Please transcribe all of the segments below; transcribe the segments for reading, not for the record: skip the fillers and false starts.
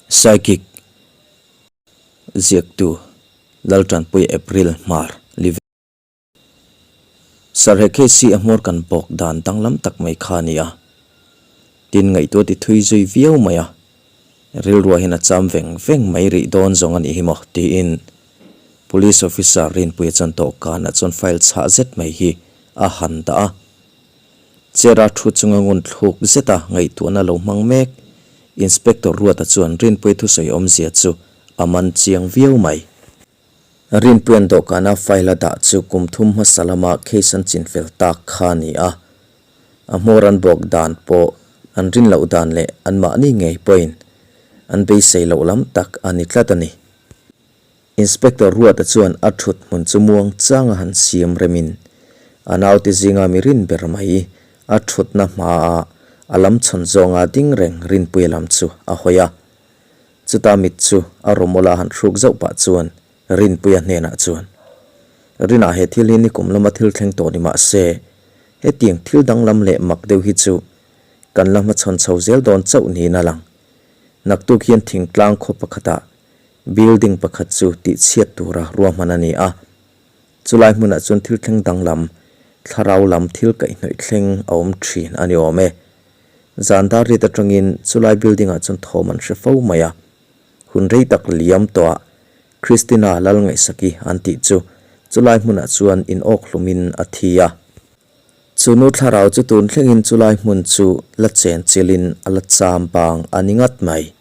Psychic ziaktu Laltanpuia April Hmar Live Sir he case hi a hmawr kan bawk dan danglam tak mai kha a ni a, tin ngaihtuah ti thui zui viau mai a, rilruah hian a cham veng veng mai rih dawn zawng a nih hi maw tiin Police officer Rinpuia chuan dawhkanah chuan file chhah zet mai hi a han dah a. Chair-a thu chunga ngun thluk zeta ngaihtuahna lo hmang mek Inspector Ruata chuan Rinpuia thusawi awmzia chu a man chiang viau mai. Rinpuia'n dawhkana file a dah chu kum thum hmasa lama case an chinfel tak kha a ni a. A hmawr an bawk dan pawh an rin loh dan leh anmahni ngei pawhin an beisei loh lam tak a ni tlat a ni. Inspector Ruata chuan a thut hmun chu muang changa han siam remin a naute zinga mi rin ber mai a thutna hmaah a lam chhawn zawnga ding reng Rinpuia lam chu a hawi a. Chuta mit chu a rawmawla han hruk zauh pah chuan Rinpuia hnenah chuan, Rinah he thil hi nikum lama thil thleng tawh ni mah se, hetiang thil danglam leh mak deuh hi chu kan la hmachhawn chho zel dawn chauh niin a lang. Naktuk hian thingtlang khaw pakhatah Building pakhat chu tihchhiat tura ruahman a ni a, chulai hmunah chuan thil thleng danglam, thlarau lam thil kaihhnawih thleng a awm thin a ni awm e. Zan dar riat atangin chulai building ah chuan thawm an hre fo mai a, hun rei tak liam tawhah Christina Lalngaihsaki an tih chu chulai hmunah chuan in awk hlumin a thi a. Chu nu thlarau chu tun thlengin chulai hmun chu la chen chilhin a la cham bang a ni ngat mai.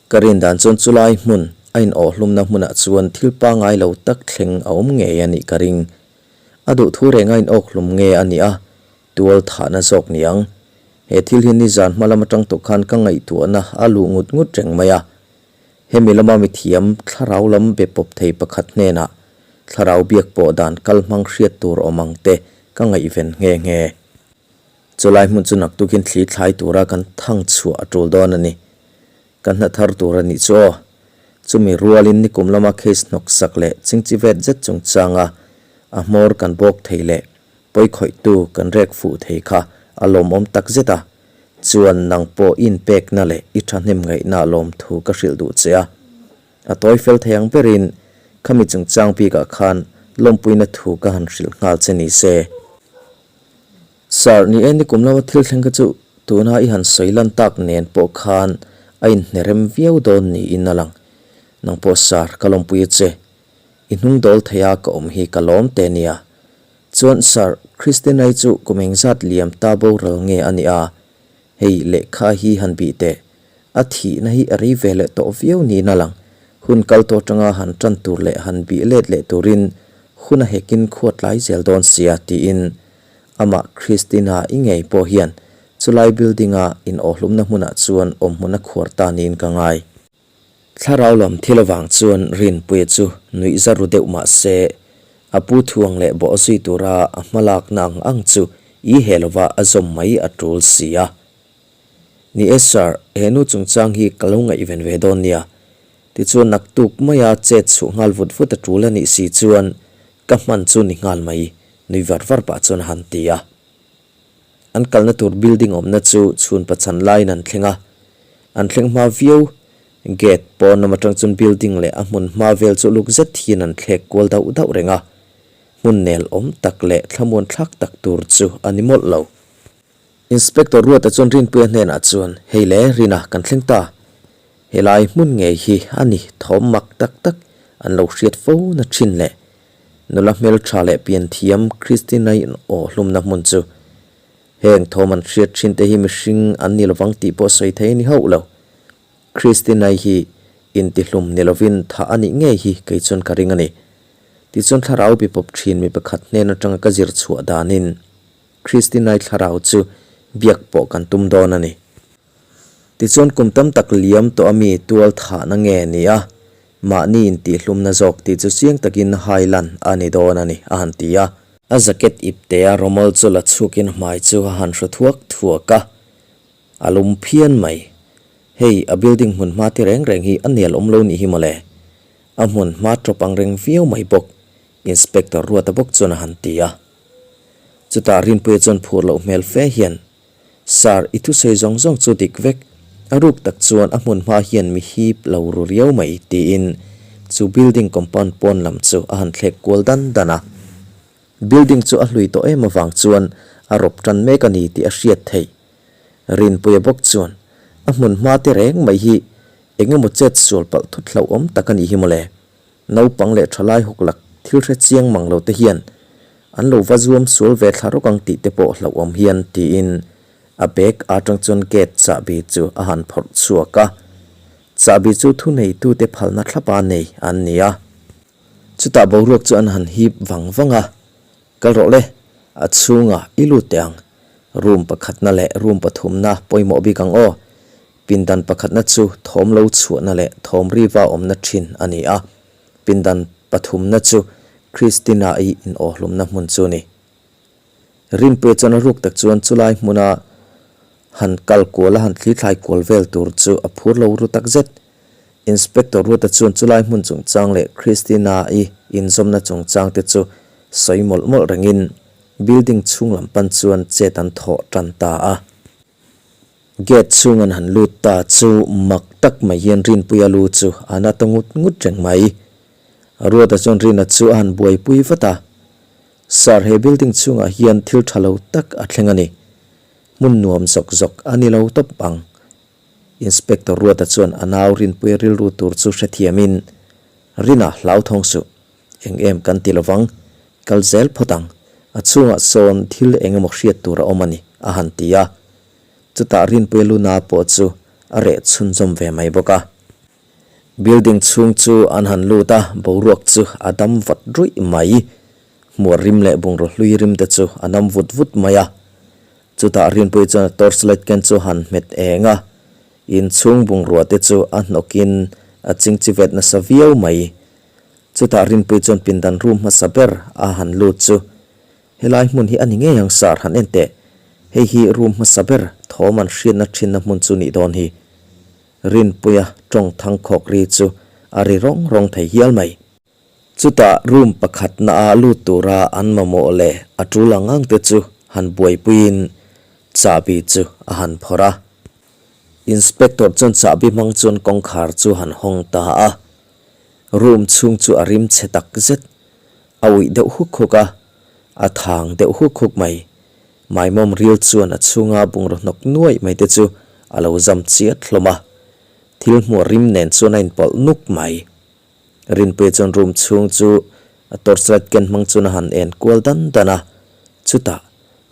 Ka rin dan chuan chulai hmun a inawhhlumna hmunah chuan thil pangngai lo tak thleng a awm ngei a nih ka ring. A duhthu reng a inawkhlum nge a nih a, tual thahna zawk niang. He thil hi nizan hma lam atang tawh khan ka ngaihtuahna a luh ngut ngut reng mai a. Hemi lama mithiam thlarau lam be pawp thei pakhat hnenah thlarau biak pawh dan kal hmang hriat tur awm ang te ka ngaihven nghe nghe. Chulai hmun chu naktukin thli thlai tura kan thang chhuah a tul dawn a ni. Ka hna thar tur a nih chu aw. Chumi rualin nikum lama case hnawk sak leh chingchi vet zet chungchanga a hmawr kan bawk thei leh pawikhawihtu kan rek fuh thei kha a lawmawm tak zet a, chuan nang pawh i inpekna leh i thahnem ngaihna lawmthu ka hrilh duh che a. A tawi fel thei ang berin khami chungchang bikah khan lawmpuina thu ka han hrilh nghal che ni se. Sir, ni e, nikum lama thil thleng kha chu tuna i han sawi lan tak nen pawh khan a inhnerem viau dawn niin a lang. Nang pawh Sir, ka lawmpui a che. I hnung dawl thei a ka awm hi ka lawm te nia. Chuan Sir, Christina-i chu kum engzat liam ta boral nge a nih a? Hei lehkha hi han bih teh. A thihna hi a rei ve leh tawh viau niin a lang. Hun kal tawh atanga han tan tur leh han bih let leh turin hun a hekin khua tlai zel dawn sia tiin amah Christina i ngei pawh hian chulai building-a inawhlumna hmunah chuan awmhmun a khuar ta niin ka ngai. Thlarau lam thil avang chuan Rinpuia chu nuih za ru deuh mah se, a pu thuang leh bawh zui tura a hmalakna ang ang chu i he lova a zawm mai a tul si a. Ni e sir, he nu chungchang hi ka lo ngaihven ve dawn nia. Tichuan naktuk maia chet chhuh nghal vut vut a tul a nih si chuan ka hman chu ni nghal mai, nui var var pah chuan a han ti a. An kalna tur building awmna chu chhun pachan laiin an thleng a, an thleng hma viau. Gate pawn lam atang chuan building leh a hmun hma vel chu luk zet hian an thlek kual dauh dauh reng a, hmun nel awm tak leh thlamuan thlak tak tur chu a ni mawlh lo. Inspector Ruata chuan Rinpuia hnenah chuan, Hei le, Rina, kan thleng ta. Helai hmun ngei hi a ni thawm mak tak tak an lo hriat fo na thin le. Nula hmeltha leh pianthiam Christina-i aw hlumna hmun chu. Heng thawm an hriat thin te hi mihring an ni lovang tih pawh sawi thei a ni hauh lo. Christina-i hi intihlum ni lovin thah a nih ngei hi kei chuan ka ring a ni. Tichuan thlarau bipawp thin mi pakhat hnen atanga ka zir chhuah danin, Christinai thlarau chu biak pawh kan tum dawn a ni. Tichuan kum tam tak liam tawh a mi tual thahna nge ni a, mahni intihlumna zawk tih chu chiang takin hai lan a ni dawn a ni, a han ti a. A jacket iptea rawmawl chu la chhukin hmai chu a han hru thuak thuak a, a lum phian mai. Hei a building hmun hma te reng reng hi a nel awm lo nih hi mawle. A hmun hma tawp ang reng viau mai bawk, Inspector Ruata bawk chuan a han ti a. Chutah Rinpuia chuan phur loh hmel fe hian, Sir, i thusawi zawng zawng chu dik vek. A ruk tak chuan a hmun hma hian mi hip lo ru riau mai tiin chu building compound pawn lam chu a han thlek kual dan dan a. Building chu a hlui tawh em avang chuan a rawp tan mek a ni tih a hriat theih. Rinpuia bawk chuan a hmun hma te reng mai hi eng emaw chet sual palh thut hlauhawm tak a nih hi mawle. Naupang leh thalai hawklak thil hre chiang mang lo te hian an lo va zuam sual ve thla rawk ang tih te pawh hlauhawm hian tiin a bag atang chuan gate chahbi chu a han phawrh chhuak a. Chahbi chu thuneitute phalna thlapa nei an ni a. Chutah boruak chu an han hip vang vang a, Kal rawh le, a chhungah i lut teh ang. Room pakhatna leh room pathumna pawimawh bik ang aw. Pindan pakhatna chu thawm lo chhuahna leh thawm riva awmna thin a ni a, pindan pathumna chu Christina-i inawhlumna hmun chu a ni. Rinpuia chuan a ruk tak chuan chulai hmuna han kal kual a han thlithlai kual vel tur chu a phur lo ru tak zet. Inspector Ruata chuan chulai hmun chungchang leh Christina-i inzawmna chungchang te chu sawi mawlh mawlh rengin building chhung lam pan chuan chet an thawh tan ta a. Gate chhung an han lut ta chu mak tak mai hian Rinpuia lu chu a na ta ngut ngut reng mai. Ruata chuan Rina chu a han buaipui vat a, Sir, he building chhungah hian thil tha lo tak a thleng a ni. Hmun nuam zawk zawk a ni lo tawp ang. Inspector Ruata chuan a nau Rinpuia rilru tur chu hrethiamin, Rina, hlauthawng suh. Eng em kan ti lovang, kal zel phawt ang. A chhungah sawn thil eng emaw hriat tur a awm a ni, a han ti a. Chutah Rinpuia luna pawh chu a reh chhunzawm ve mai bawk a. Building chhung chu an han lut a, boruak chu a dam vat ruih mai. Hmuar rim leh bungraw hlui rim te chu a nam vut vut mai a. Chutah Rinpuii chuan a torchlight ken chu han hmet eng a, inchhung bungrua te chu a hnawkin a chingchi vet nasa viau mai. Chutah Rinpuii chuan pindan room hmasa ber a han lut chu, Helai hmun hi a ni ngei ang sir, han en teh. Hei hi room hmasa ber thawm an hriatna thinna hmun chu nih dawn hi. Rinpuia tawng thang khawk ri chu a ri rawng rawng thei hial mai. Chutah room pakhat na ah lut tura an mamawh leh a tul ang ang te chu han buaipuiin chahbi chu a han phawrh a. Inspector chuan chahbi hmang chuan kawngkhar chu han hawng ta a. Room chhung chu a rim chhe tak zet. A uih deuh huk huk a, a thang deuh huk huk mai. Maimawm ril chuan a chhunga bungraw hnawk nuaih mai te chu a lo zam chiat hlawm a. Thil hmuh rim nen chuan a inpawlh nuk mai. Rinpuia chuan room chhung chu a torchlight ken hmang chuan a han en kual dan dan a, chutah,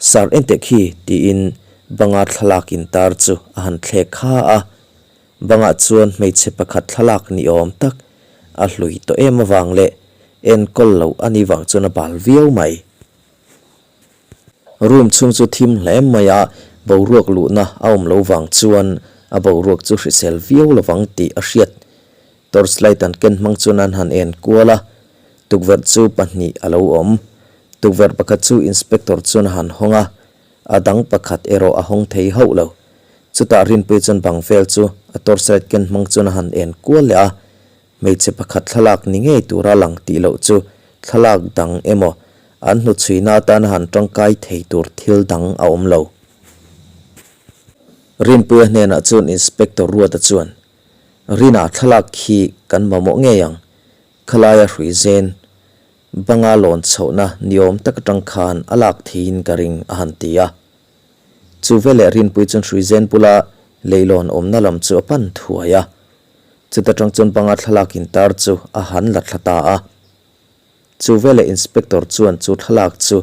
Sir enteh khi tiin banga thlalak intar chu a han thlek kha a. Bangah chuan hmeichhe pakhat thlalak ni awm tak a hlui tawh em avang leh enkawl loh a nih vang chuan a bal viau mai. Room chhung chu thim hle mai a, boruak luhna a awm lo vang chuan a boruak chu hrisel viau lovang tih a hriat. Torchlight an ken hmang chuan an han en kual a, tukverh chu pahnih a lo awm. Tukverh pakhat chu inspector chuan a han hawng a, a dang pakhat erawh a hawng thei hauh lo. Chutah Rinpuii chuan bang vel chu a torchlight ken hmang chuan a han en kual leh a, hmeichhe pakhat thlalak ni ngei tura lang tih loh chu thlalak dang emaw an hnuchhuina atana han tangkai thei tur thil dang a awm lo. Rinpuia hnenah chuan Inspector Ruata chuan, Rina thlalak khi kan mamawh ngei ang, khalaia hrui zen banga lawn chhohna ni awm tak atang khan a lak theiin ka ring a han ti a. Chu veleh Rinpuii chuan hrui zen bula leilawn awmna lam chu a pan thuai a. Chuta tang chuan banga thlalak intar chu a han la thla ta a. Chu veleh Inspector chuan chu thlalak chu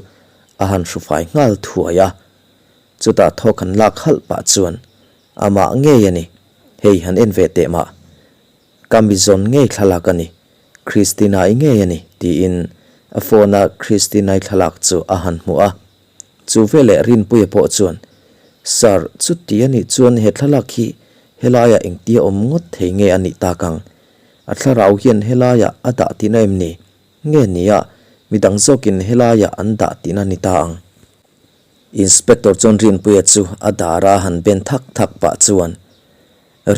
a han hrufai nghal thuai a. Chutah thawk han lak halh pah chuan amah ngei a ni, hei han en ve teh mah. Ka mi zawn ngei thlalak a ni, Christina-i ngei a ni tiin a phone-a Christina-i thlalak chu a han hmuh a. Chu veleh Rinpuia pawh chuan, Sir, chuti a nih chuan he thlalak hi helaiah engtia awm ngawt thei nge a nih tak ang? A thlarau hian helaiah a dah tihna em ni? Nge nia, midang zawkin helaiah an dah tihna ni ta ang? Inspector chuan Rinpuia chu a dara han ben thak thak pah chuan,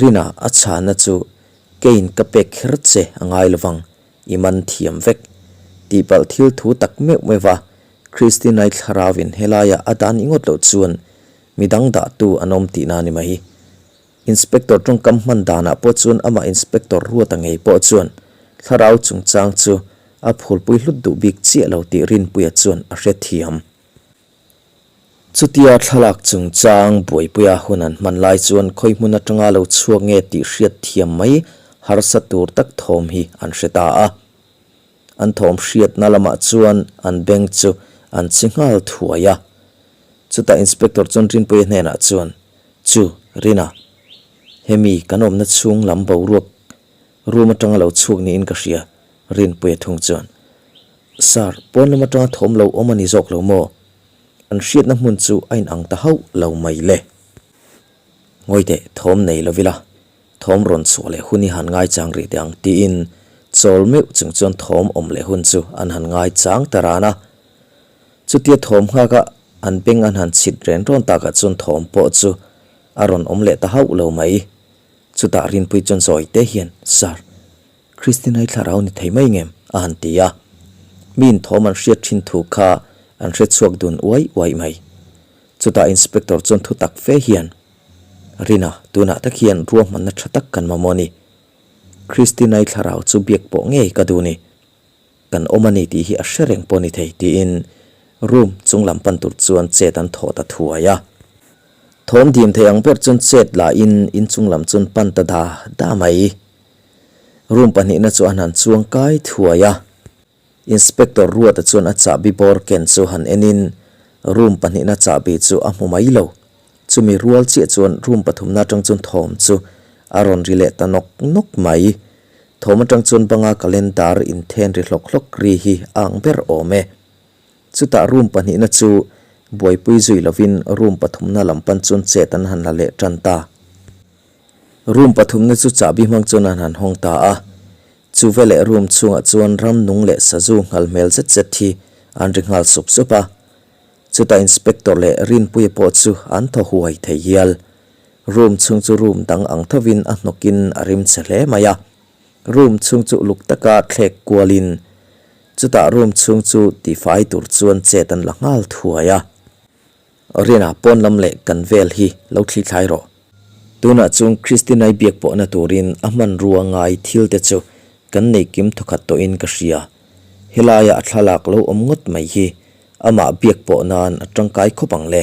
Rina, a chhana chu keiin ka pek kher che a ngai lovang, I man thiam vek. Tihpalh thil thu tak meuh meuh va, Christina-i thlarauin helaia a dan ingawt loh chuan midang dahtu an awm tihna a ni mai. Inspector tawngkam hman danah pawh chuan amah Inspector Ruata ngei pawh chuan thlarau chungchang chu a phulpui hlut duh bik chiah lo tih Rinpuia chuan a hrethiam. Chutia thlalak chungchang buaipuia hun an hman lai chuan khawi hmun atanga lo chhuak nge tih hriat thiam mai harsa tur tak thawm hi an hre ta a. An thawm hriatna lamah chuan an beng chu an chi nghal thuai a. Chutah Inspector chuan Rinpuia hnenah chuan, Chu, Rina, hemi kan awmna chhung lam boruak room atanga lo chhuak niin ka hria, Rinpuia thung chuan. Sir, pawn lam atanga thawm lo awm a ni zawk lo maw? An hriatna hmun chu a inang ta hauh lo mai le. Ngawi teh, thawm nei lo ila, thawm rawn chhuah leh hun hi han ngaichang rih teh ang tiin chawl meuh chung chuan thawm awm leh hun chu an han ngaichang ta ran a. Chutia thawm nghaka an beng an han chhit ren rawn takah chuan thawm pawh chu a rawn awm leh ta hauh lo mai. Chutah Rinpui chuan zawi te hian, Sir, Christina-i thlarau ni thei mai ngem? a han ti a. Miin thawm an hriat thin thu kha an hre chhuak dun uai uai mai. Chutah Inspector chuan thu tak fe hian, Rina, tunah tak hian ruahmanna tha tak kan mamawh a ni. Christina-i thlarau chu biak pawh ngei ka duh ni. Kan awm a ni tih hi a hre reng pawh ni thei, tiin room chung lam pan tur chuan chet an thawh ta thuai a. Thawm dim thei ang ber chuan chet lahin inchung lam chuan pan ta da da mai. Room pahnihna chu an han chuang kai thuai a. Inspector Ruata chuan a chahbi bawr ken chu han enin room pahnihna chahbi chu a hmu mai lo. Chumi rual chiah chuan room pathumna atang chuan thawm chu a rawn ri leh ta nawk nawk mai. Thawm atang chuan banga calendar inthen ri hlawk hlawk ri hi a ang ber awm e. Chutah room pahnihna chu buaipui zui lovin room pathumna lam pan chuan chet an han la leh tan ta. Room pathumna chu chahbi hmang chuan an han hawng ta a, chu veleh room chhungah chuan ram nung leh sazu nghal hmel zet zet hi an ri nghal sup sup a. Chutah inspector leh Rinpuia pawh chu an thaw huai thei hial. Room chhung chu room dang ang thovin a hnawkin a rim chhe hle mai a. Room chhung chu uluk taka thlek kualin chutah room chhung chu tifai tur chuan chet an la nghal thuai a. Riana pawn lam leh kan vel hi lo thli thlai rawh. Tunah chuan Christina-i biak pawhna turin a hmanrua ngai thil te chu kan nei kim thawkhat tawhin ka hria. Helaia a thlalak lo awm ngawt mai hi amah biak pawh nan a tangkai khawp ang le.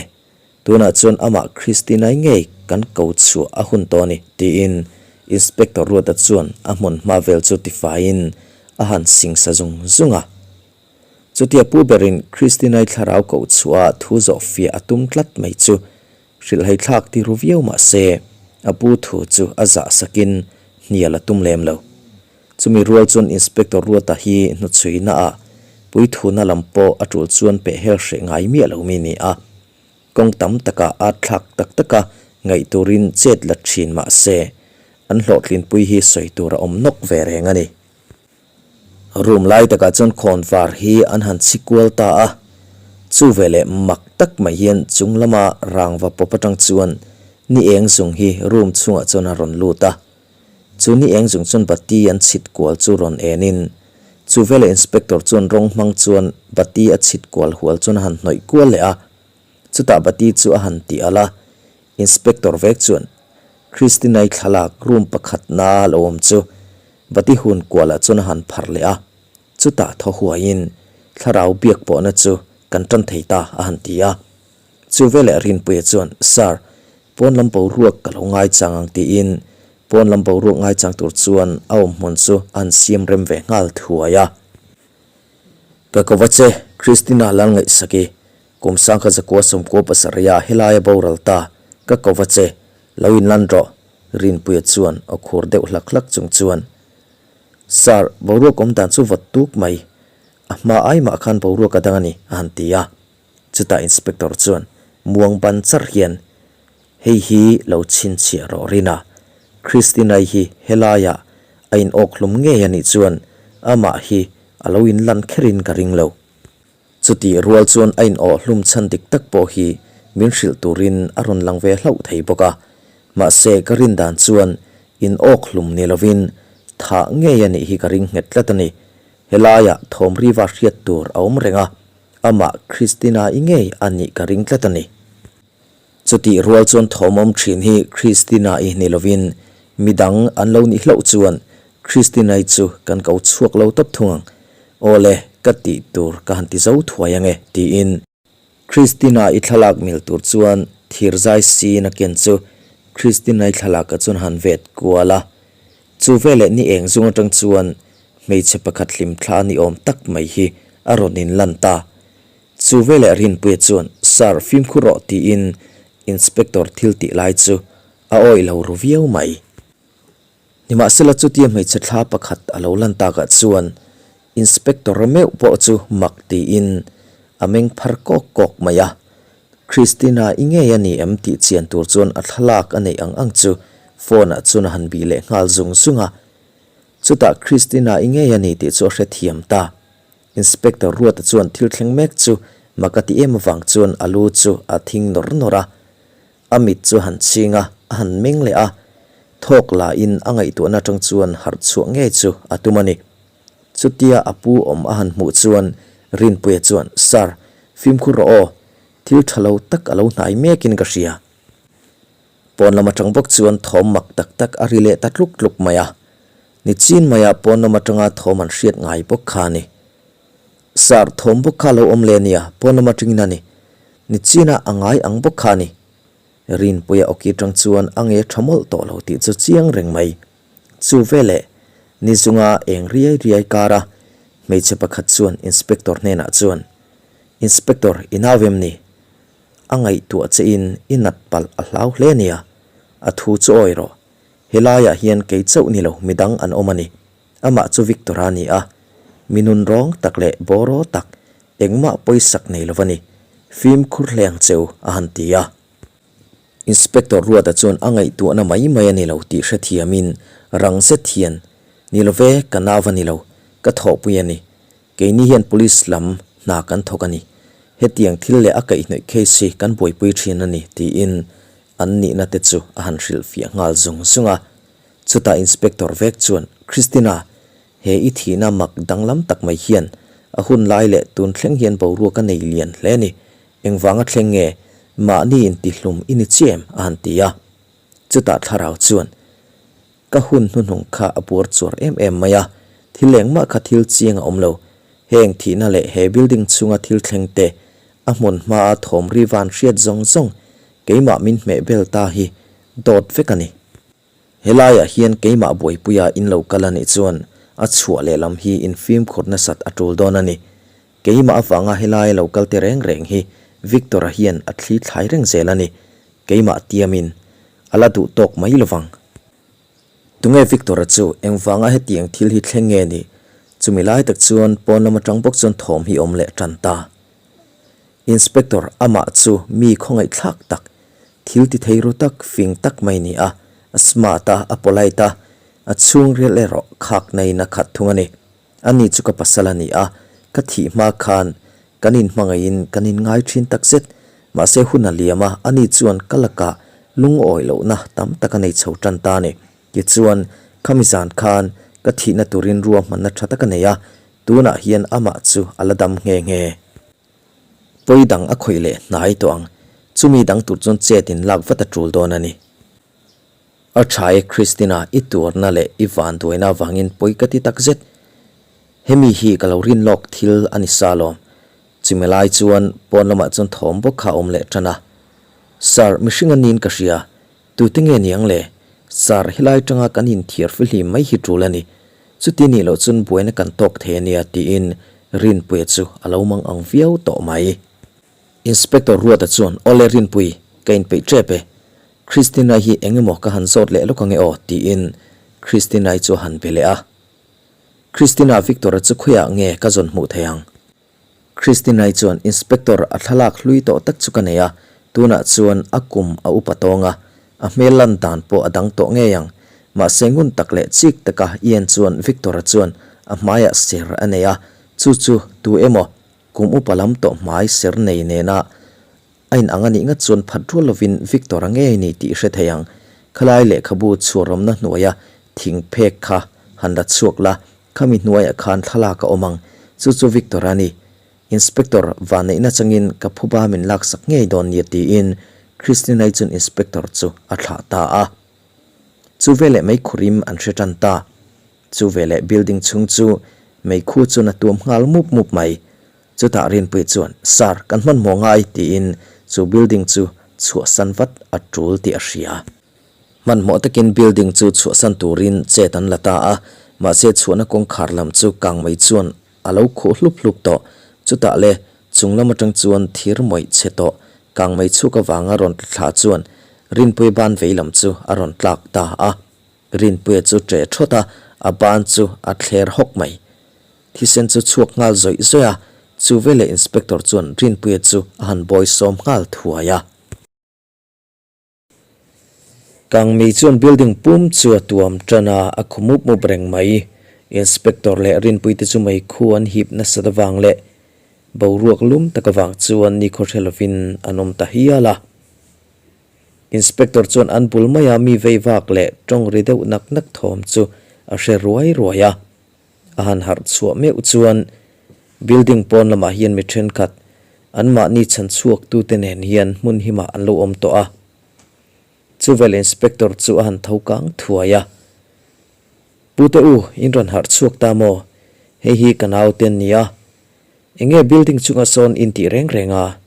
Tunah chuan amah Christina-i ngei kan ko chhuah a hun tawh a ni, tiin Inspector Ruata chuan a hmun hma vel chu tifaiin a han singsa zung zung a. Chutia pu berin Christina-i thlarau koh chhuah a thu zawh fiah a tum tlat mai chu hrilhhai thlak ti ru viau mah se, a pu thu chu a zah sakin hnial a tum lem lo. Chumi rual chuan Inspector Ruata hi hnuchhuina ah puithuna lam pawh a tul chuan peh hel hreh ngai miah lo mi ni a, kawng tam takah a thlak tak taka ngaih turin chet la thin mah se, an hlawhtlinpui hi sawi tur a awm nawk ve reng a ni. Room lai takah chuan khawnvar hi an han chhi kual ta a, chu veleh mak tak mai hian chung lama rangva pawp atang chuan ni eng zung hi room chhungah chuan a rawn lut a, chu ni eng zung chuan bati an chhit kual chu rawn enin chu veleh inspector chuan rawng hmang chuan bati a chhit kual hual chuan a han hnawih kual leh a, chutah bati chu a han tih alh a, inspector vek chuan Christina-i thlalak room pakhatna lo awm chu Bati hun kualah chuan a han pharh leh a, chutah thaw huaiin thlarau biak pawhna chu kan tan thei ta a han ti a. Chu veleh Rinpuia chuan, Sir, pawn lam boruak ka lo ngaichang ang tiin pawn lam boruak ngaichang tur chuan a awm hmun chu a han siam rem ve nghal thuai a. Ka ko va che, Christina Lalngaihsaki, kum sangkhat zakua sawmkua pasarih a helaia boral ta, ka ko va che, lo inlan rawh. Rinpuia chuan aw khur deuh hlak hlak chung chuan, Sir, boruak awm dan chu vawt tuk mai. A hma ai mah khan boruak a dang a ni, a han ti a. Chutah Inspector chuan muang ban char hian, Hei hi lo chhinchhiah rawh Rina, Christina-i hi helaiah a inawk hlum ngei a nih chuan amah hi a lo inlan kherin ka ring lo. Chutih rual chuan a inawh hlum chhan dik tak pawh hi min hrilh turin a rawn lang ve hlauh thei bawk a. Mahse, ka rin dan chuan inawk hlum ni lovin thah ngei a nih hi ka ring nghet tlat a ni. Helaiah thawm riva hriat tur a awm reng a, amah Christina-i ngei a nih ka ring tlat a ni. Chutih rual chuan thawmawm thin hi Christina-i ni lovin midang an lo nih hlauh chuan Christina-i chu kan ko chhuak lo tawp thung ang. Awle, ka tih tur ka han ti zo thuai ange, tiin Christina-i thlalak mil tur chuan thirzai sin a ken chu Christina-i thlalakah chuan han vet kual a. Chu veleh ni eng zung atang chuan hmeichhe pakhat hlimthla ni awm tak mai hi a rawn inlan ta. Chu veleh Rinpuia chuan, Sir, fimkhur rawh tiin Inspector thil tih lai chu a awih lo ru viau mai. Nimahsela chutia hmeichhe thla pakhat a lo lan takah chuan Inspector meuh pawh chu mak tiin a meng phar kawk kawk mai a. Christina i ngei a ni em tih chian tur chuan a thlalak a neih ang ang chu phone ah chuan a han bih leh nghal zung zung a. Chutah Christina i ngei a ni tih chu a hrethiam ta. Inspector Ruata chuan thil thleng mek chu mak a ti em avang chuan a lu chu a thing nawr nawr a. A mit chu a han chhing a, a han meng leh a. Thawk la in a ngaihtuahna atang chuan harh chhuah ngei chu a tum a ni. Chutia a pu awm a han hmuh chuan Rinpuia chuan, Sir, fimkhur rawh aw, thil tha lo tak a lo hnai mekin ka hria. Pawn lam atang bawk chuan thawm mak tak tak a ri leh ta tluk tluk mai a. Nichin maia pawn lam atanga thawm an hriat ngai bawk kha a ni. Sir, thawm bawk kha a lo awm leh a nia, pawn lam atangin a ni. Nichina a ngai ang bawk kha a ni. Rinpuia awki atang chuan a nge tha mawlh tawh lo tih chu chiang reng mai. Chu veleh, ni zunga eng riai riai kara hmeichhe pakhat chuan Inspector hnenah chuan, Inspector, i nau em ni? A ngaihtuah che in i nat palh a hlau hle nia, a thu chu awi rawh. Helaiah hian kei chauh ni lo midang an awm a ni. Amah chu Victor-a a ni a, mi nun rawng tak leh bawraw tak, engmah pawisak nei lo va ni. Fimkhur hle ang cheu, a han ti a. Inspector Ruata chuan a ngaihtuahna mai mai a ni lo tih hrethiamin rang zet hian, Ni lo ve, ka nau va ni lo, ka thawhpui a ni. Keini hian police lam hna kan thawk a ni. Hetiang thil leh a kaihhnawih case hi kan buaipui thin a ni, tiin an nihna te chu a han hrilhfiah nghal zung zung a. Chutah Inspector vek chuan, Christina, he i thihna mak danglam tak mai hian a hun lai leh tun thleng hian boruak a nei lian hle a ni. Engvanga thleng nge mahni intihlum i ni chiah em? a han ti a. Chutah thlarau chuan, Ka hun hnuhnung kha a buar chuar em em mai a, thil engmah kha thil chiang a awm lo. Heng thihna leh he building chhunga thil thleng te, a hmun hmaa thawm ri van hriat zawng zawng keimah min hmeh bel ta hi dawt vek a ni. Helaiah hian keimah buaipuia in lo kal a nih chuan a chhuah leh lam hi in fimkhur nasat a tul dawn a ni. Keimah avanga helaia lo kal te reng reng hi Victor-a hian a thli thlai reng zel a ni. Keimah tiamin a la duh tawk mai lovang. Tunge Victor-a chu engvanga hetiang thil hi thleng nge ni? Chumi lai tak chuan pawn lam atang bawk chuan thawm hi awm leh tan ta. Inspector amah chu mi khawngaihthlak tak, thil ti thei ru tak, fing tak mai ni a, a smart a, a polite a, a chhungril erawh khak naiin a khat thung a ni. Ani chu ka pasal a ni a, ka thih hma khan kan inhmangaihin kan inngai thin takzet. Mahse hun a liam a, ani chuan ka lakah lungawi lohna tam tak a nei chho tan ta a ni. Tichuan, khami zan khan ka thihna turin ruahmanna tha tak a nei a, tunah hian amah chu a la dam nghe nghe. Pawi dang a khawih leh hnai tawh ang, chumi dang tur chuan chet in lak vat a tul dawn a ni. A tha e Christina, i tuarna leh i vanduaina avangin pawi ka ti takzet. Hemi hi ka lo rin lawk thil a ni sa lawm. Chumi lai chuan pawn lamah chuan thawm bawk kha a awm leh tan a. Sir, mihring a niin ka hria. Tute nge niang le? Sir, helai tanga kan inthiar fihlim mai hi tul a ni. Chuti nih loh chuan buaina kan tawk thei a nia tiin Rinpuia chu a lo mang ang viau tawh mai. Inspector Ruata chuan, Awle Rinpui, ka inpeih tep e. Christina hi eng emaw ka han zawt leh lawk ange aw tiin Christina-i chu a han be leh a. Christina, Victor-a chu khawiah nge ka zawn hmuh thei ang? Christina-i chuan Inspector a thlalak hlui tawh tak chu ka nei a, tunah chuan a kum a upa tawng a, a hmel lan dan pawh a dang tawh ngei ang. Mahse ngun tak leh chik taka i en chuan Victor-a chuan a hmaiah ser a nei a, chu chu tu emaw kum upa lam tawh hmai ser nei nena A inang a nih ngat chuan phat rual lovin Victor-a ngei ni tih hre thei ang. Khalai lehkhabu chhuarawmna hnuaia thing phek kha han la chhuak la, khami hnuaiah khan thlalak a awm ang. Chu chu Victor-a ni. Inspector, vanneihna changin ka phuba min laksak ngei dawn nia tiin Christina-i chuan Inspector chu a thlah ta a. Chu veleh meikhurim an hre tan ta. Chu veleh building chhung chu meikhu chuan a tuam nghal mup mup mai. Chutah Rinpuii chuan, Sir, kan hmanhmawh ngai, tiin chu building chu chhuahsan vat a tul tih a hria. Hmanhmawh takin building chu chhuahsan turin chet an la ta a, mahse chhuahna kawngkhar lam chu kang mai chuan a lo khuh hlup hlup tawh. Chutah le, chung lam atang chuan thir mawih chhe tawh kang mai chhuk avanga rawn tla thla chuan Rinpuia ban vei lam chu a rawn tlak ta a. Rinpuia chu ṭe ṭhawt a, a ban chu a thler hawk mai. Thisen chu chhuak nghal zawih zawih a, chu veleh Inspector chuan Rinpuia chu a han bawisawm nghal thuai a. Kangmei chuan building pum chu a tuam tan a, a khu mup mup reng mai. Inspector leh Rinpuite chu meikhu an hip nasat avang leh boruak lum tak avang chuan nikhaw hre lovin an awm ta hial a. Inspector chuan an bul maia mi vei vak leh tawng ri deuh nak nak thawm chu a hre ruai ruai a. A han harh chhuah meuh chuan building pawn lamah hian mi thenkhat anmahni chhan chhuaktute nen hian hmun himah an lo awm tawh a. Chuvel inspector chu a han tho kang thuai a, Pute u, in rawn harh chhuak ta maw? Hei hi ka naute an ni a, enge building chunga sawn in tih reng reng a?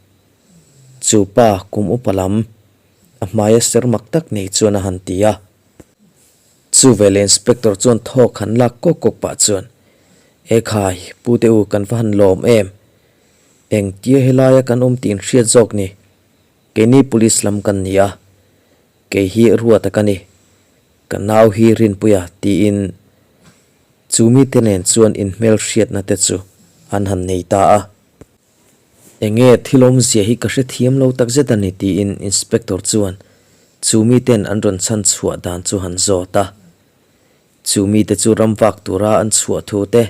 Chu pa kum upa lam, a hmaia ser mak tak nei chuan a han ti a. Chuvel inspector chuan thawk han lak kawk kawk pah chuan, Ekhai, pute u kan va han lawm em? Engtia helaia kan awm tih in hriat zawk ni? Keini police lam kan ni a, kei hi Ruata ka ni, ka nau hi Rinpuia tiin chu mite nen chuan inhmel hriatna te chu an han nei ta a. Enge thil awmzia hi ka hrethiam lo takzet a ni tiin inspector chuan chu miten an rawn chhan chhuah dan chu han zawt a. Chu mite chu ram vak tura an chhuah thu te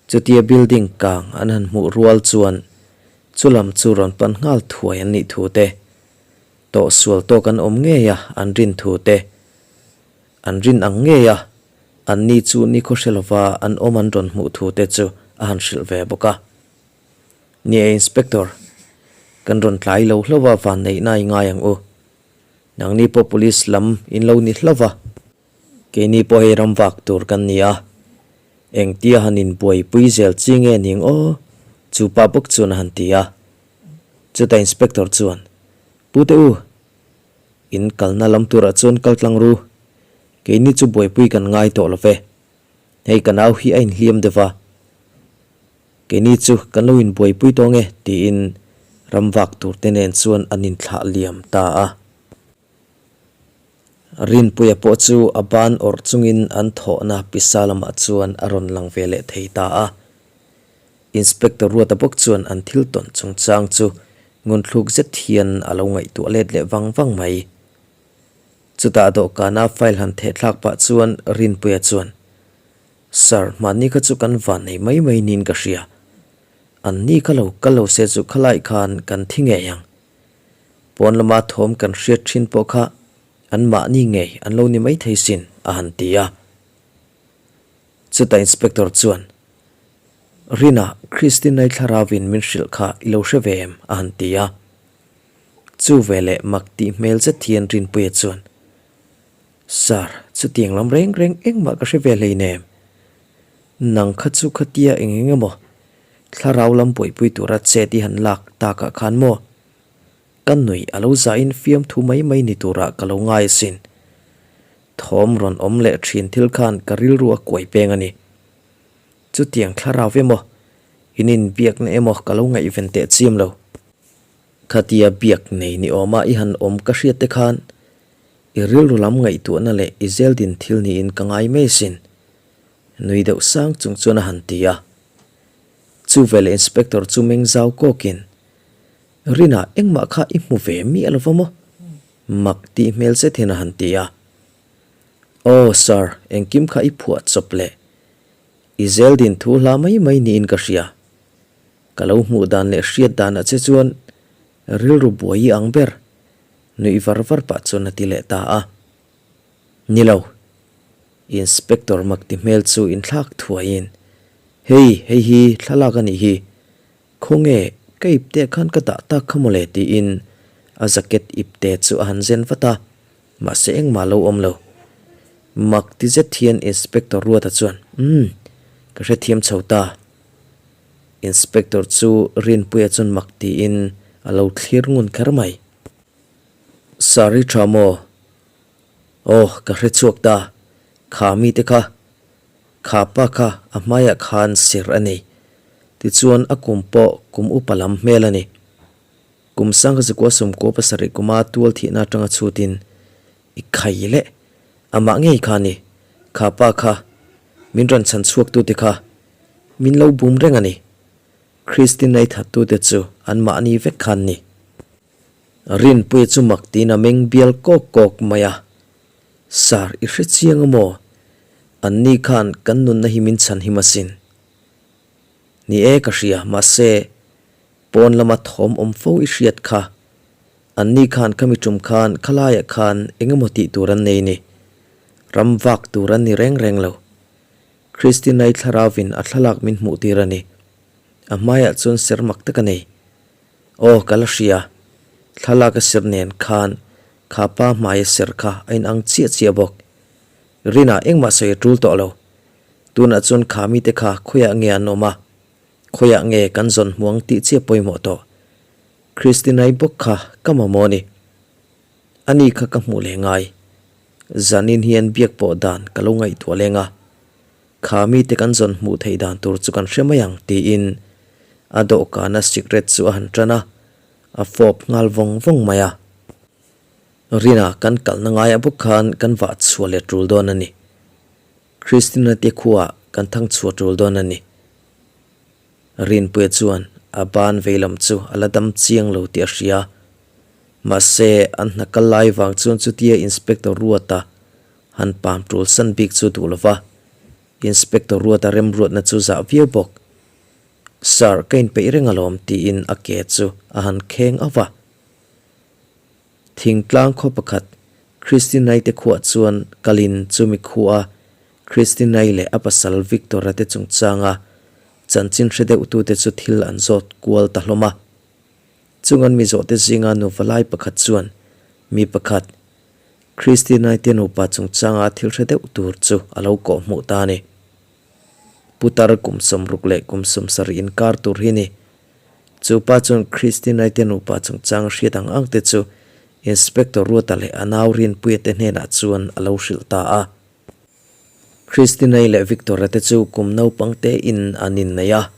Chutia building kang an han hmuh rual chuan chu lam chu rawn pan nghal thuai an nih thu te, tawh sual tawk an awm ngei a an rin thu te, an rin ang ngei a an ni chu nikhaw hre lova an awm an rawn hmuh thu te chu a han hrilh ve bawk a. Ni e Inspector, kan rawn tlai lo hlauh a vanneihna i ngai ang u. Nangni pawh police lam in lo ni hlauh va. Keini pawh hei ram vak tur kan ni a, engtia han inbuaipui zel chi nge ning aw? Chu pa bawk chuan a han ti a. Chutah inspector chuan, Pute u, in kalna lam turah chuan kal tlang ru, keini chu buaipui kan ngai tawh lo ve. Hei ka nau hi a inhliam deuh va, keini chu kan lo inbuaipui tawh nge tiin ram vak turte nen chuan an inthlah liam ta a. Rinpuia pawh chu a ban awrh chungin an thawhna pisa lamah chuan a rawn lang ve leh thei ta a. Inspector Ruata bawk chuan an thil tawn chungchang chu ngunthluk zet hian a lo ngaihtuah let leh vang vang mai. Chutah dawhkana file han theh thlak pah chuan Rinpuia chuan, Sir, hmanni kha chu kan van nei mai mai niin ka hria. Anni kha lo kal lo se chu khalai khan kan thi ngei ang. Pawn lama thawm kan hriat thin pawh kha an mahni ngei an lo ni mai thei sin, a han ti a. Chutah Inspector chuan, Rina, Christine-i thlarauin min hrilh kha i lo hre ve em? a han ti a. Chu veleh mak tih hmel zet hian Rinpuia chuan, Sir, chutiang lam reng reng engmah ka hre ve hleinem. Nang kha chu khatia eng eng emaw Thlarau lam buaipui tura chet i han lak takah khan maw? Ka nuih a lo zahin fiamthu mai mai ni turah ka lo ngai asin. Thawm rawn awm leh thin thil khan ka rilru a kuai peng a ni. Chutiang thlarau emaw, in inbiakna emaw ka lo ngaihven teh chiam lo. Khatia biak nei ni awma i han awm ka hriat te khan i rilru lam ngaihtuahna leh i zeldin thil niin ka ngai mai asin. Nui deuh sang chung chuan a han ti a. Chu veleh inspector chu meng zau kawkin, Rina, engmah kha i hmu ve miah lo va maw? Mak tih hmel zet hian a han ti a. Aw sir, engkim kha i phuah chawp leh. I zeldin thu hla mai mai niin ka hria. Ka lo hmuh dan leh hriat danah che chuan rilru buai i ang ber, nuih var var pah chuan a ti leh ta a. Ni lo. Inspector mak ti hmel chu inthlak thuaiin, Hei, hei hi thlalak a nih hi. Khawnge, ka ip teh khan ka dah tak kha mawle tiin a jacket ipte chu a han zen vat a, mahse engmah lo awm lo. Mak ti zet hian Inspector Ruata chuan, Umm, ka hrethiam chho ta. Inspector chu Rinpuia chuan mak tiin a lo thlir ngun kher mai. Sir i tha maw? Aw, ka hre chhuak ta. Kha mite kha, kha pa kha a hmaiah khan ser a nei. Tichuan a kum pawh kum upa lam hmel a ni. Kum sangha zakua sawmkua pasarih kuma tual thihna atanga chhutin i khai leh amah ngei kha a ni. Kha pa kha min rawn chhan chhuaktute kha min lo bum reng a ni. Christine-a i thattute chu anmahni vek khan ni. Rinpuia chu mak tiin a meng bial kawk kawk mai a, Sir, i hre chiang a maw? Anni khan kan nunna hi min chhan him asin. Ni e ka hria, mahse, pawn lama thawm awm fo i hriat kha. Anni khan khami tum khan khalaiah khan eng emaw tih tur an nei ni. Ram vak tur an ni reng reng lo. Christina-i thlarauvin a thlalak min hmuh tir a ni. A hmaiah chuan ser mak tak a nei. Aw, ka la hria. Thlalak a ser nen khan kha pa hmai a ser kha a inang chiah chiah bawk. Rinah engmah sawi a tul tawh lo. Tunah chuan kha mite kha khawiah nge an awm a, khawiah nge kan zawn hmuang tih chiah pawimawh tawh. Christina-i bawk kha ka mamawh a ni. Ani kha ka hmuh leh ngai. Zanin hian biak pawh dan ka lo ngaihtuah leng a. Kha mite kan zawn hmuh theih dan tur chu kan hre mai ang tiin a dawhkana cigarette chu a han tan a, a fawp nghal vawng vawng mai a. Rina kan kalna ngaiah bawk khan kan vah chhuah leh tul dawn a ni. Christina te khuaah kan thang chhuah tul dawn a ni. Rinpuia chuan a ban veilam chu a la dam chiang lo tih a hria. Mahse, an hna kal lai vang chuan chutia Inspector Ruata Han pam tul san bik chu duh lova, Inspector Ruata remruatna chu zah viau bawk. Sir, ka inpeih reng alawm tiin a ke chu a han kheng auh a. Thingtlang khaw pakhat Christinai te khuah chuan kalin chumi khua Christinai leh a pasal Victor-a te chungchanga chanchin hre deuhtute chu thil an zawt kual ta hlawm a. Chung an mi zawhte zinga nufa lai pakhat chuan mi pakhat Christina-i te nupa chungchanga thil hre deuh tur chu a lo kawh hmuh ta a ni. Putar kum sawmruk leh kum sawmsarih inkar tur hi ni. Chu pa chuan Christina-i te nupa chungchang hriat ang ang te chu Inspector Ruata leh a nau Rinpuia te hnenah chuan a lo hrilh ta a. Christina-i leh Victor-a te chu kum naupang tein an innei a.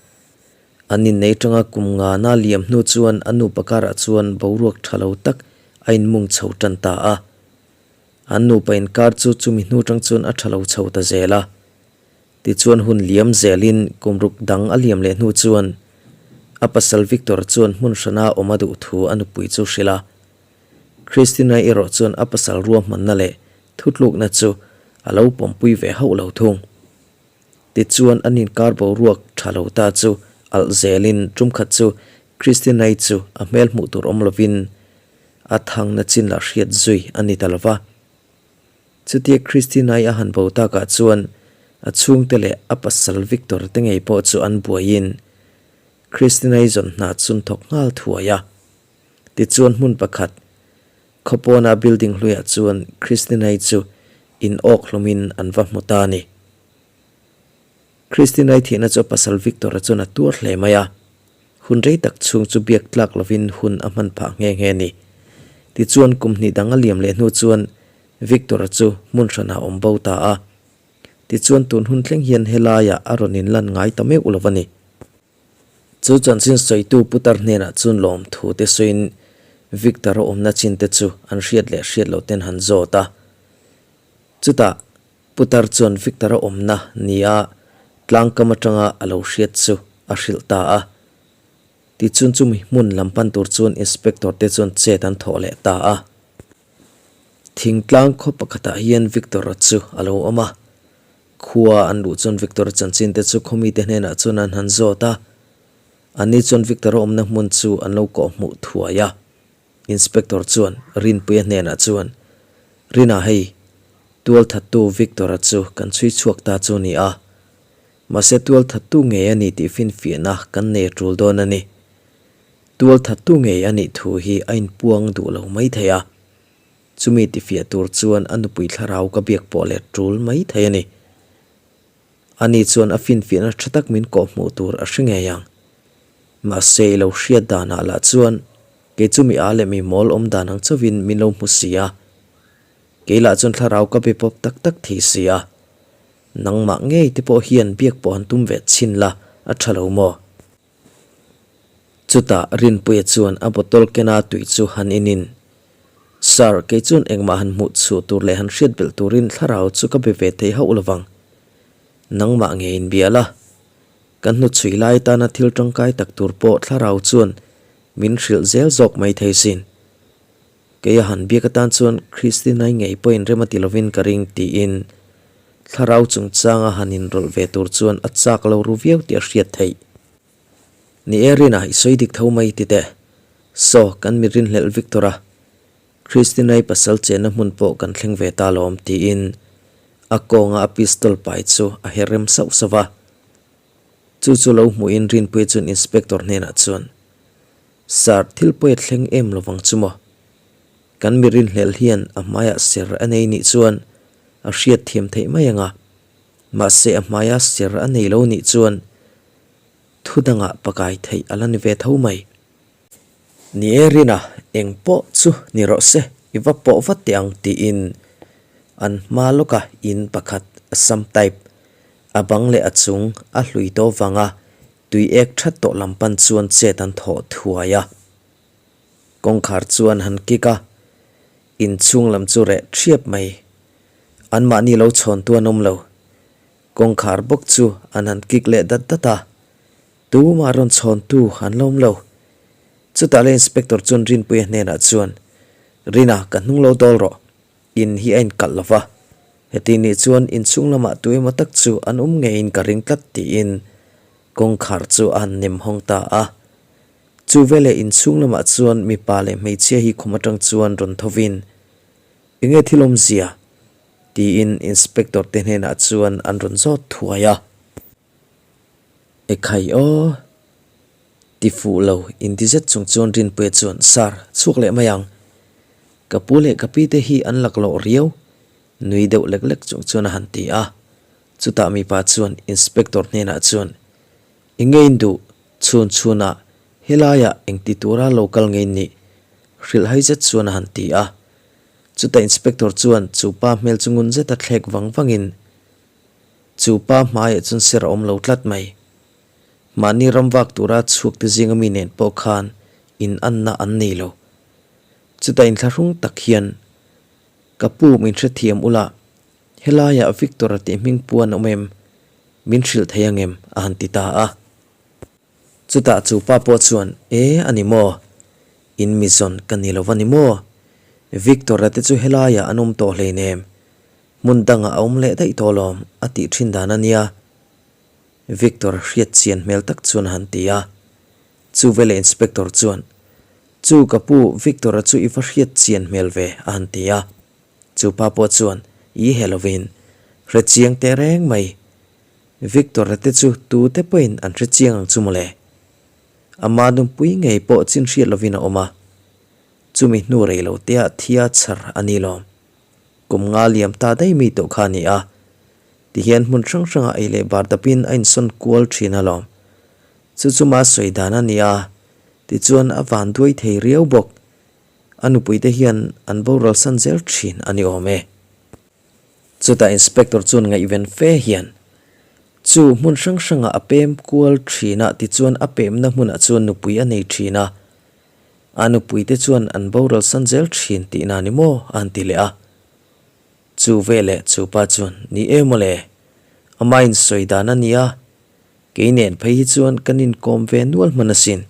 An innei tanga kum ngana liam hnu chuan a nupa karah chuan boruak tha lo tak a inmung chho tan ta a. An nupa inkar chu chumi hnu tang chuan a tha lo chho ta zel a. Tichuan hun liam zelin kum ruk dang a liam leh hnu chuan a pasal Victor chuan hmun hrana awm a duh thu a nupui chu hrilh a. Christina erawh chuan a pasal ruahmanna leh thutlukna chu a lo pawmpui ve hauh lo thung. Tichuan an inkar boruak tha lo ta chu alh zelin tumkhat chu Christina-i chu a hmel hmuh tur awm lovin a thangna chin lah hriat zui a ni ta lova. Chutia Christina-i a han bo takah chuan a chhungte leh a pasal Victor te ngei pawh chu an buaiin Christina-i zawn hna chun thawk nghal thuai a. Tichuan hmun pakhat khawpawna building hluiah chuan Christina-i chu in awk hlawmin an va hmu ta a ni. Christina-i thihna chu a pasal Victor-a chuan a tuar hle mai a, hun rei tak chhung chu biak tlak lovin hun a hman phah nghe nghe a ni. Tichuan kum hnih dang a liam leh hnu chuan Victor-a chu hmun hranah a awm bo ta a. Tichuan tun hun thleng hian helaiah a rawn inlan ngai ta meuh lo a ni. Chu chanchin sawitu putar hnenah chuan lawmthu te sawiin Victor-a awmna chin te chu an hriat leh hriat loh ten han zawt a. Chutah Putar chuan Victor-a awmna nia tlangkam atanga a lo hriat chu a hrilh ta a. Tichuan chumi hmun lam pan tur chuan Inspector te chuan chet an thawh leh ta a. Thingtlang khaw pakhatah hian Victor-a chu a lo awm a. Khua an luh chuan Victor-a chanchin te chu khawmite hnenah chuan an han zawt a. Anni chuan Victor-a awmna hmun chu an lo kawhhmuh thuai a. Inspector chuan Rinpuia hnenah chuan, Rina hei, tualthattu Victor-a chu kan chhui chhuak ta chu ni a. Mahse tualthattu ngei a ni tih finfiahna kan nei a tul dawn a ni. Tualthattu ngei a nih thu hi a inpuang duh lo mai thei a. Chumi tifiah tur chuan a nupui thlarau ka biak pawh leh tul mai thei a ni. Ani chuan a finfiahna tha tak min kawhhmuh tur a hre ngei ang. Mahse i lo hriat danah lah chuan kei chu mi a leh mi mawl awm dan ang chauhin min lo hmu si a. Kei lah chuan thlarau ka be pawp tak tak thei si a. Nangmah ngei te pawh hian biak pawh han tum ve chhin la a tha lo maw? Chutah Rinpuia chuan a bottle kena tui chu han inin, Sir, kei chuan engmah han hmuh chhuh tur leh han hriat belh turin thlarau chu ka be ve thei hauh lovang. Nangmah ngeiin bia la. Kan hnuchhui lai tana thil tangkai tak tur pawh thlarau chuan min hrilh zel zawk mai thei sin. Kei a han biak atan chuan Christina-i ngei pawhin rem a ti lovin ka ring tiin thlarau chungchanga han inrawlh ve tur chuan a chak lo ru viau tih a hriat theih. Ni e Rina, i sawi dik tho mai ti teh. Saw, kan mi rinhlelh Victor-a, Christina-i pasal chenna hmun pawh kan thleng ve ta lawm tiin a kawnga a pistol pai chu a her rem sauh sauh a. Chu chu lo hmuhin Rinpuia chuan Inspector hnenah chuan, Sir, thil pawi a thleng em lovang chu maw? Kan mi rinhlelh hian a hmaiah ser a nei nih chuan a hriat thiam theih mai ang a, mahse a hmaia ser a nei lo nih chuan thu dangah pakai theih a la ni ve tho mai. Ni e Rina, eng pawh chu ni rawh se, i va pawh vat teh ang tiin an hma lawka in pakhat Assam type a bang leh a chung a hlui tawh vanga Tui ek that tawh lam pan chuan chet an thawh thuai a. Kawngkhar chu an han kik a, inchhung lam chu reh thiap mai. Anmahni lo chhawntu an awm lo. Kawngkhar bawk chu an han kik leh dat dat a, tumah rawn chhawntu an la awm lo. Chutah le Inspector chuan Rinpuia hnenah chuan, Rina, ka hnung lo dawl rawh. In hi a inkalh lo va, heti nih chuan inchhung lamah tu emaw tak chu an awm ngeiin ka ring tlat tiin kawngkhar chu a han nem hawng ta a. Chu veleh inchhung lamah chuan mipa leh hmeichhia hi khum atang chuan rawn thovin, Enge thil awmzia? tiin inspector te hnenah chuan an rawn zawt thuai a. Ekhai aw! Ti fuh lo inti zet chung chuan Rinpuia chuan, Sir, chhuak leh mai ang. Ka pu leh ka pi te hi an lak loh riau, nui deuh lek lek chung chuan a han ti a. Chutah mipa chuan Inspector hnenah chuan, I ngei duh, chhun chhunah helaiah engti tura lo kal ngei nih? Hrilhhai zet chuan a han ti a. Chutah Inspector chuan chu pa hmel chu ngun zeta thlek vang vangin, Chu pa hmaiah chuan ser a awm lo tlat mai. Mahni ram vak tura chhuak te zinga mi nen pawh khan in anna an nei lo. Chutah inthlahrung tak hian ka pu min hrethiam ula, helaiah Victor-a tih hming pu an awm em? Min hrilh thei ang em? a han ti ta a. Chutah chu pa pawh chuan, E, a ni maw? In mi zawn ka ni lo va ni maw? Victor-a te chu helaiah an awm tawh hleinem. Hmun dangah a awm leh daih tawh lawm, a tih thin dan a nia. Victor hriat chian hmel tak chuan a han ti a. Chu veleh Inspector chuan, Chu ka pu, Victor-a chu i va hriat chian hmel ve, a han ti a. Chu pa pawh chuan, I he lovin, hre chiang teh reng mai. Victor-a te chu tute pawhin an hre chiang ang chu mawle. Ama nupui ngei pawh chin hriat lovin a awm a. Chumi hnu rei lo teah thia chhar a ni lawm. Kum nga liam ta daih mi tawh kha a ni a, tihian hmun hrang hrangah ei leh bar dapin a insawn kual thin alawm. Chu chu mah sawi dan a ni a, tichuan a van duai thei riau bawk. A nupuite hian an boral san zel thin a ni awm e. Chutah Inspector chuan ngaihven fe hian, Chu hmun hrang hrangah a pem kual thin a, tichuan a pemna hmunah chuan nupui a nei thin a, A nupuite chuan an boral san zel thin tihna ni maw? a han ti leh a. Chu veleh chu pa chuan, Ni e mawle, ama insawi dan a nia, kei nen phei hi chuan kan inkawm ve nual hman asin.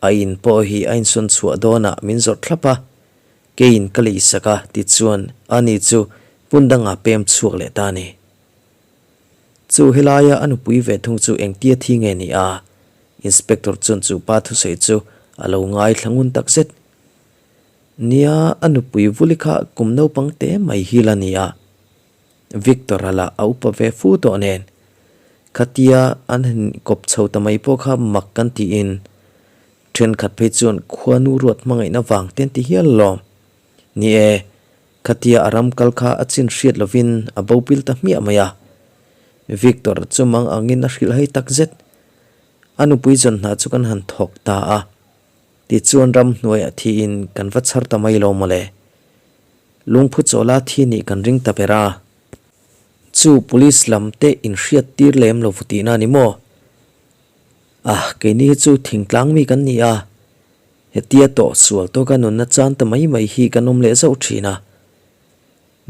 A in pawh hi a insawn chhuah dawnah min zawrh thlap a, keiin ka leisak a tichuan ani chu hmun dangah pem chhuak leh ta a ni. Chu helaia a nupui ve thung chu engtia thi nge ni a? Inspector chuan chu pa thusawi chu a lo ngaithla ngun tak zet. Nia, a nupui vuli kha kum naupang te mai hi la ni a. Victor-a lah a upa ve fu tawh nen. Khatia an han kawp chho ta mai pawh kha mak kan tiin. Thenkhat phei chuan khuanu ruat hmangaihna vang te an ti hial alawm. Ni e, khatia a ram kal kha a chin hriat lovin a bo pil ta hmiah mai a. Victor chu mang angin a hrilh hai tak zet. A nupui zawn hna chu kan han thawk ta a. Tichuan ramhnuaiah thiin kan va chhar ta mai lo mawle. Lungphu chawla thi nih kan ring ta ber a. Chu police lam te inhriat tir lem lo vu tihna a ni maw? Ah, keini hi chu thingtlang mi kan ni a. Hetia tawh sual tawka nunna chan ta mai mai hi kan awm leh zauh thin a.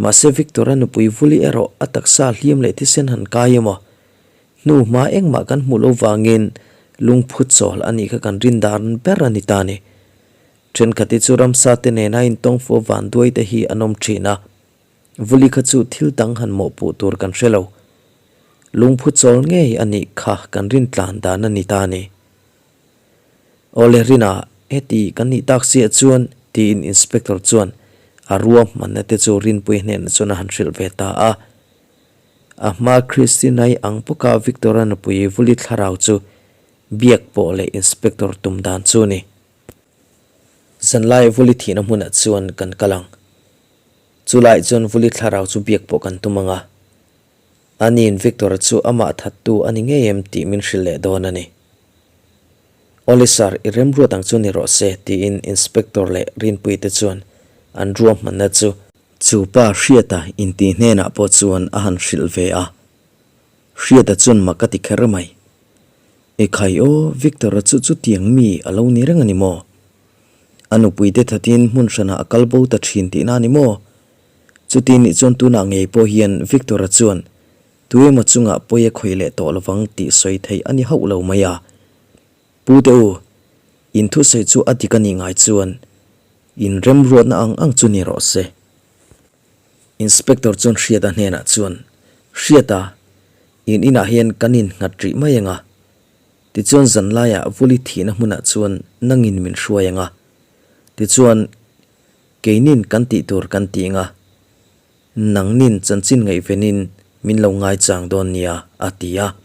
Mahse Victor-a nupui Vuli erawh a taksa hliam leh thisen han kai emaw? Hnu hma engmah kan hmuh loh vangin lungphu chawl a nih kha kan rin dan ber a ni ta ni. Thenkhat hi chu ramsa te nena intawng fu vanduai te hi an awm thin a. Vuli kha chu thil dang han mawhpuh tur kan hre lo. Lungphu chawl ngei a nih kha kan rin tlan dan a ni ta ni. Awle Rina, heti kan nih tak siah chuan, tiin Inspector chuan a ruahmanna te chu Rinpuii hnenah chuan a han hrilh ve ta a. A hma Christina-i ang bawka Victor-a nupui Vuli thlarau chu biak pawh leh Inspector tum dan chu ni. Zanlai Vuli thihna hmunah chuan kan kal ang. Chulaiah chuan Vuli thlarau chu biak pawh kan tum ang a. Aniin Victor-a chu amah thattu a ni ngei em tih min hrilh leh dawn a ni. Awle sir, i remruat ang chu ni rawh se, tiin Inspector leh Rinpuii te chuan an ruahmanna chu. Chu pa Hriata intih hnenah pawh chuan a han hrilh ve a. Hriata chuan mak a ti kher mai. Ekhai aw, Victor-a chu chutiang mi a lo ni reng a ni maw? A nupuite thatin hmun hranah a kal bo ta thin tihna a ni maw? Chuti nih chuan tunah ngei pawh hian Victor-a chuan tuemaw chungah pawi a khawih leh tawh lovang tih sawi theih a ni hauh lo mai a. Pu te u, in thusawi chu a dik a nih ngai chuan in remruatna ang ang chu ni rawh se. Inspector chuan Hriata hnenah chuan, Hriata, in inah hian kan innghat rih mai ang a. Tichuan zanlaiah Vuli thihna hmunah chuan nangin min hruai ang a. Tichuan. Keinin kan tih tur kan tih nga, nangnin chanchin ngaihvenin min lo ngaichang dawn nia, a ti a.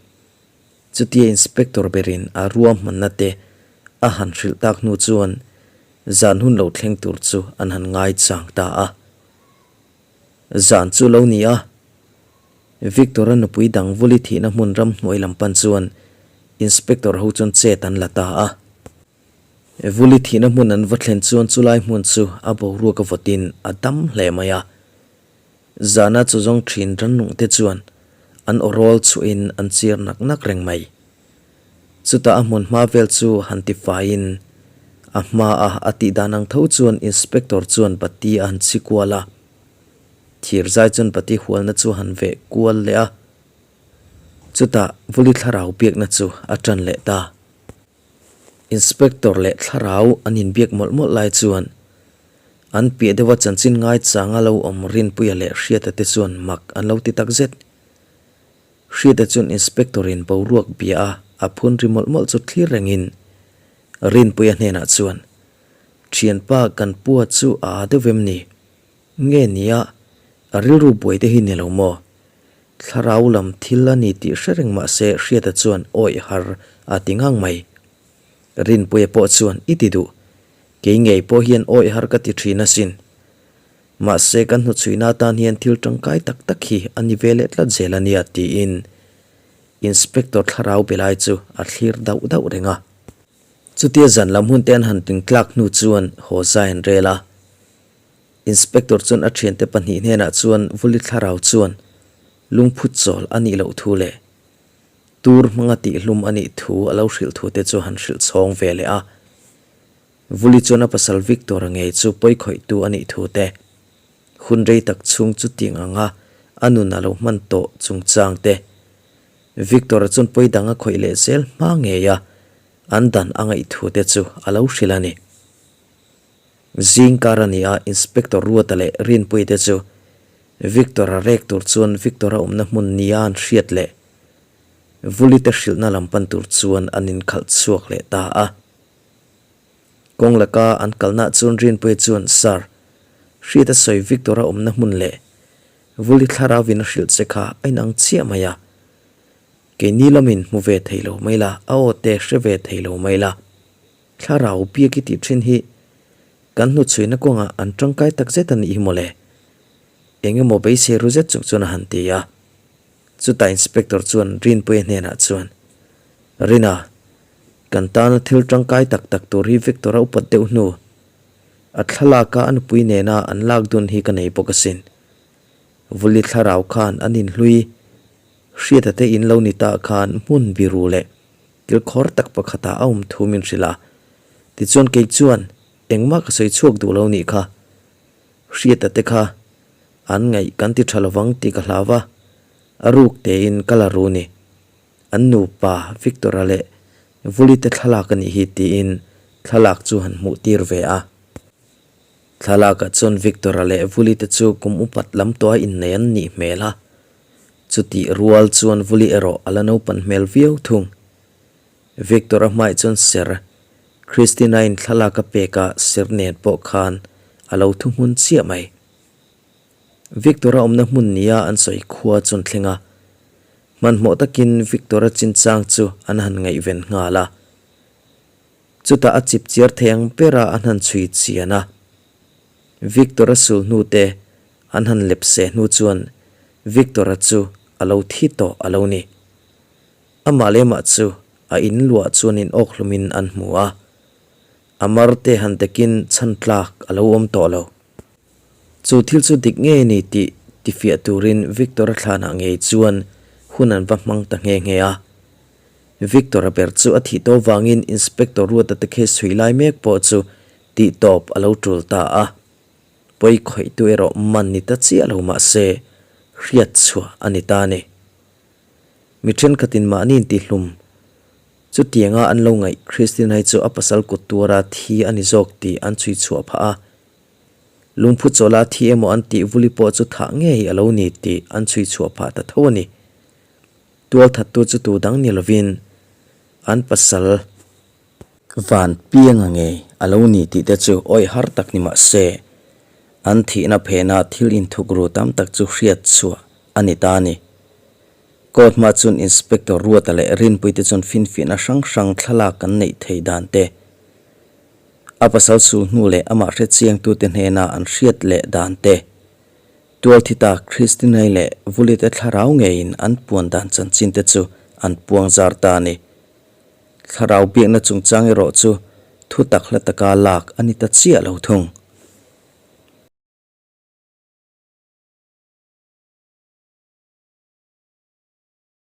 Chutia Inspector berin a ruahmanna te a han hrilh tak hnu chuan zan hun lo thleng tur chu an han ngaichang ta a. Zan chu lo ni a, Victor-a nupui dang Vuli thihna hmun ramhnuai lam pan chuan Inspector ho chuan chet an la ta a. Vuli thihna hmun an va thlen chuan chulai hmun chu a boruak a vawtin a dam hle mai a. Zana chu zawng thin rannung te chuan an aw rawl chhuahin an chir nak nak reng mai. Chutah a hmun hma vel chu han ti faiin a hma a a tih dan ang tho chuan inspector chuan bati a han chhi kual a. Thir zai chuan bati hualna chu a han veh kual leh a. Chutah Vuli thlarau biakna chu a tan leh ta. Inspector leh thlarau an inbiak mawlh mawlh lai chuan an piah deuha chanchin ngaichanga lo awm Rinpuia leh Hriata te chuan mak an lo ti tak zet. Hriata chuan Inspector in boruak bia a a phun ri mawlh mawlh chu thlir rengin Rinpuia hnenah chuan, Thianpa kan pua chu a â deuh em ni? Nge nia, a rilru buai te hi ni lo maw? Thlarau lam thil a ni tih hre reng mah se Hriata chuan awih har a ti ngang mai. Rinpuia pawh chuan i ti duh. Kei ngei pawh hian awih har ka ti thin asin. Mahse kan hnuchhuihna atan hian thil tangkai tak tak hi a ni ve leh tlat zel a nia tiin Inspector Thlarau Belai chu a thlir dauh dauh reng a. Chutia zan lam hun te an han tingtlak hnu chuan haw zai an rel a. Inspector chuan a thiante pahnih hnenah chuan Vuli thlarau chuan lungphut chawl a nih loh thu leh tur hmanga tihhlum a nih thu a lo hrilh thu te chu han hrilh chhawng ve leh a. Vuli chuan a pasal Victor-a ngei chu pawikhawihtu a nih thu te, hun rei tak chhung chu ting anga a nun a lo hman tawh chungchang te, Victor-a chuan pawi dang a khawih leh zel hma ngei a an dan a ngaih thu te chu a lo hrilh a ni. Zing kar a ni a, Inspector Ruata leh Rinpuii te chu Victor-a rek tur chuan Victor-a awmna hmun nia an hriat leh Vuli te hrilhna lam pan tur chuan an inkhalh chhuak leh ta a. Kawng laka an kalnaah chuan Rinpuii chuan, Sir, hriat a sawi Victor-a awmna hmun leh Vuli thlarauin a hrilh che kha a inang chiah mai a. Keini lamin hmu ve thei lo mai la, a aw te hre ve thei lo mai la. Thlarau biak i tih thin hi kan hnuchhuina kawngah an tangkai tak zet a nih hi mawle. Eng emaw beisei ru zet chung chuan a han ti a. Chutah Inspector chuan Rinpuia hnenah chuan, Rina, kan tana thil tangkai tak tak tur hi Victor-a upat deuh hnu. A thlalaka a nupui nena an lak dun hi ka nei bawk asin. Vuli thlarau khan an inhlui hriata te in lo ni ta khan hmun biru leh kilkhawr tak pakhatah a awm thu min hrilh a. Tichuan kei chuan engmah ka sawi chhuak duh lo nih kha. Hriata te kha an ngaih kan ti tha lovang tih ka hlau a, a ruk tein ka la ru ni. An nupa Victor-a leh Vuli te thlalak a nih hi tiin thlalak chu han hmuh tir ve a. Thlalakah chuan Victor-a leh Vuli te chu kum upat lam tawha innei an nih hmel a, chutih rual chuan Vuli erawh a la naupan hmel viau thung. Victor-a hmaiah chuan Sir Christina-in thlalak a pek a, Sir nen pawh khan a lo thu hmun chiah mai. Victor-a awmna hmun nia an sawi khua chuan thleng a, hmanhmawh takin Victor-a chinchang chu an han ngaihven nghal a. Chutah a chip chiar thei ang bera an han chhui chian a. Victor-a sul hnu te an han lepse hnu chuan Victor-a chu a lo thi tawh a lo ni. Amah leh mah chu a in luah chuan in awk hlumin an hmu a, a mar te han dekin chhan tlak a lo awm tawh lo. Chu thil chu dik ngei a ni tih tifiah turin Victor-a thlanah ngei chuan hun an va hmang ta nghe nghe a. Victor-a ber chu a thih tawh vangin Inspector Ruata te case chhui lai mek pawh chu tih tawp a lo tul ta a. Pawi khawihtu erawh man ni ta chiah lo mah se hriat chhuah a ni ta a ni. Mi thenkhatin mahni intihlum chutianga an lo ngaih Christina-i chu a pasal kut tuara thi a ni zawk tih an chhui chhuah phah a. Lungphu chawla thi emaw an tih vuli pawh chu thah ngei a lo ni tih an chhui chhuah phah ta tho a ni. Tualthattu chu tu dang ni lovin an pasal van pianga ngei a lo ni tih te chu awih har tak ni mah se, an thihna phena thil inthuk ru tam tak chu hriat chhuah a ni ta a ni. Court hma chuan Inspector Ruata leh Rinpuii te chuan finfiahna hrang hrang thlalak an neih thei dan te, a pasal sul hnu leh amah hrechiangtute hnena an hriat leh dan te, tualthita Christinai leh Vulite thlarau ngeiin an puan dan chanchin te chu an puang zar ta a ni. Thlarau biakna chungchang erawh chu thu tak hla taka lak a ni ta chiah lo thung.